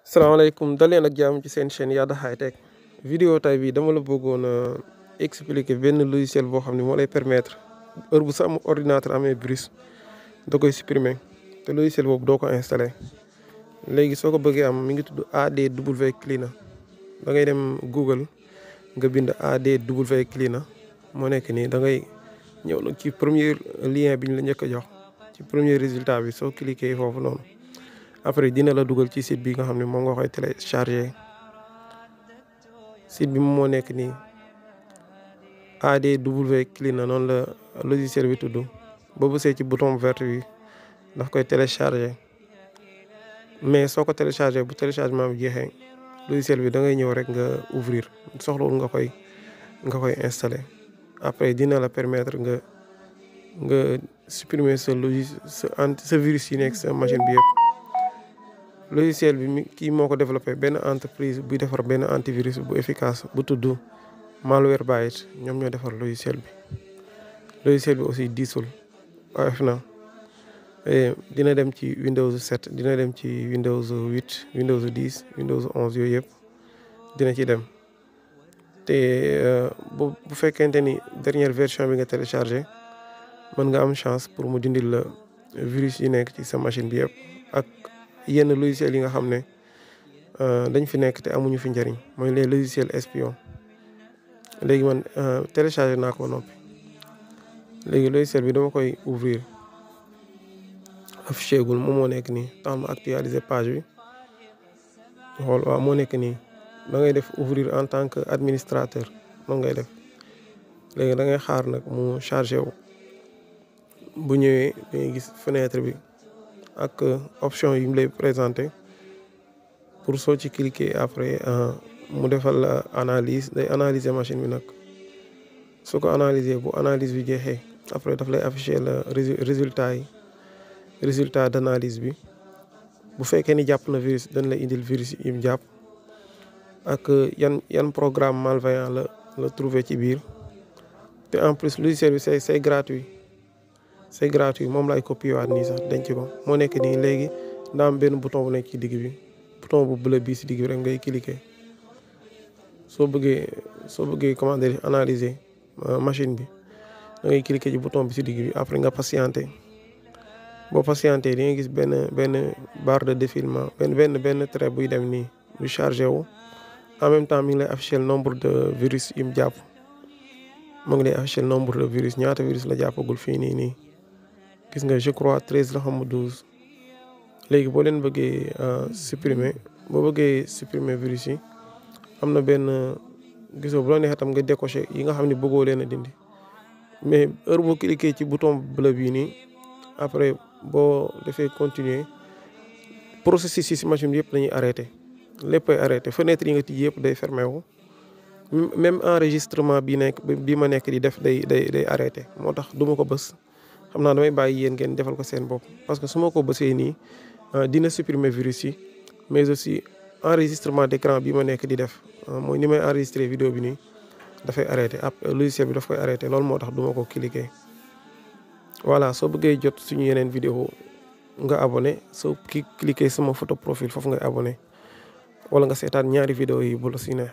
salaamaaleykum daleen ak jàmm ci seen chaîne Yada High Tech vidéo tay bi dama la bëggoon a expliquer benn logiciel boo xam ne moo lay permettre heure bu sa am ordinateur amee virus da koy supprimer te logiciel boobu doo ko installé léegi soo ko bëggee am mi ngi tudd ADW Cleaner da ngay dem Google nga bind ADW Cleaner moo nekk nii da ngay ñëw nag ci premier lien bi ñu la njëkk a jox ci premier résultat bi soo cliquer foofu noonu après dina la dugal ci site bi nga xam ne moom nga koy télécharger site bi moom moo nekk nii ADW Cleaner noonu la logiciel bi tudd boo bësee ci bouton vert bi daf koy télécharger mais soo ko télécharger bu téléchargement bi jeexee logiciel bi da ngay ñëw rek nga ouvrir soxlawul nga koy installer après dina la permettre nga supprimer sa virus yi nekk sa machine bi yëpp. logiciel bi kii moo ko développé benn entreprise buy defar benn antivirus bu efficace bu tudd Malwarebytes ñoom ñoo defar logiciel bi aussi diisul oyof na dina dem ci Windows 7 dina dem ci Windows 8 Windows 10 Windows 11 yooyu yëpp dina ci dem te bu fekkente ni dernière version bi nga téléchargé mën nga am chance pour mu dindil la virus yi nekk ci sa machine bi yëpp ak yenn logiciels yi nga xam ne dañ fi nekk te amuñu fi njëriñ mooy les logiciels espions léegi man téléchargé naa ko noppi léegi logiciel bi dama koy ouvrir affiché gul moom moo nekk nii tax ma actualiser page bi xool waaw moo nekk nii da ngay def ouvrir en tant que administrateur moom ngay def léegi da ngay xaar nag mu chargé wu bu ñëwee da ngay gis fenêtre bi ak option yi mu lay présenté pour soo ci cliquer après mu defal la analyse day analyser machine bi nag su ko analyser bu analyse bi jeexee après daf lay afficher la résultat d'analyse bi bu fekkee ni jàpp na virus dañ la indil virus yi mu jàpp ak yan programme malveillant la trouvé ci biir te en plus logiciel bi c'est gratuit moom laay copier waat nii sax denc ko moo nekk nii léegi daa am benn bouton bu nekk ci digg bi bouton bu bleu bii si digg bi rek ngay cliquer soo bëggee comment dire analyser machine bi da ngay cliquer ci bouton bi si digg bi après nga patienter boo patienter di nga gis benn barre de défilement benn trait buy dem nii du chargé wu en même temps mi ngi lay afficher le nombre de virus yi mu jàpp mu ngi lay afficher le nombre de virus ñaata virus la jàppagul fii nii gis nga je crois 13 la xam 12 léegi boo leen bëggee supprimer virus yi am na benn gisoo bu la neexee tam nga décocher yi nga xam ne bëggoo leen a dindi mais heure boo cliquer ci bouton bleu bii nii après boo defee continuer processus yi si machine bi yëpp dañuy arrêté léppay arrêté fenêtre yi nga tijji yëpp day fermé wu même enregistrement bi ma nekk di def day arrêté moo tax du ma ko bës. xam naa damay bàyyi yéen ngeen defal ko seen bopp parce que su ma ko bësee nii dina supprimer virus yi mais aussi enregistrement d'écran bi ma nekk di def mooy ni may enregistrer vidéo bi nii dafay arrêté logiciel bi daf koy arrêté loolu moo tax du ma ko cliquer. voilà soo bëggee jot suñu yeneen vidéo nga abonné soo cliquer sama photo profil foofu ngay abonné wala nga seetaan ñaari vidéo yi bu la si neex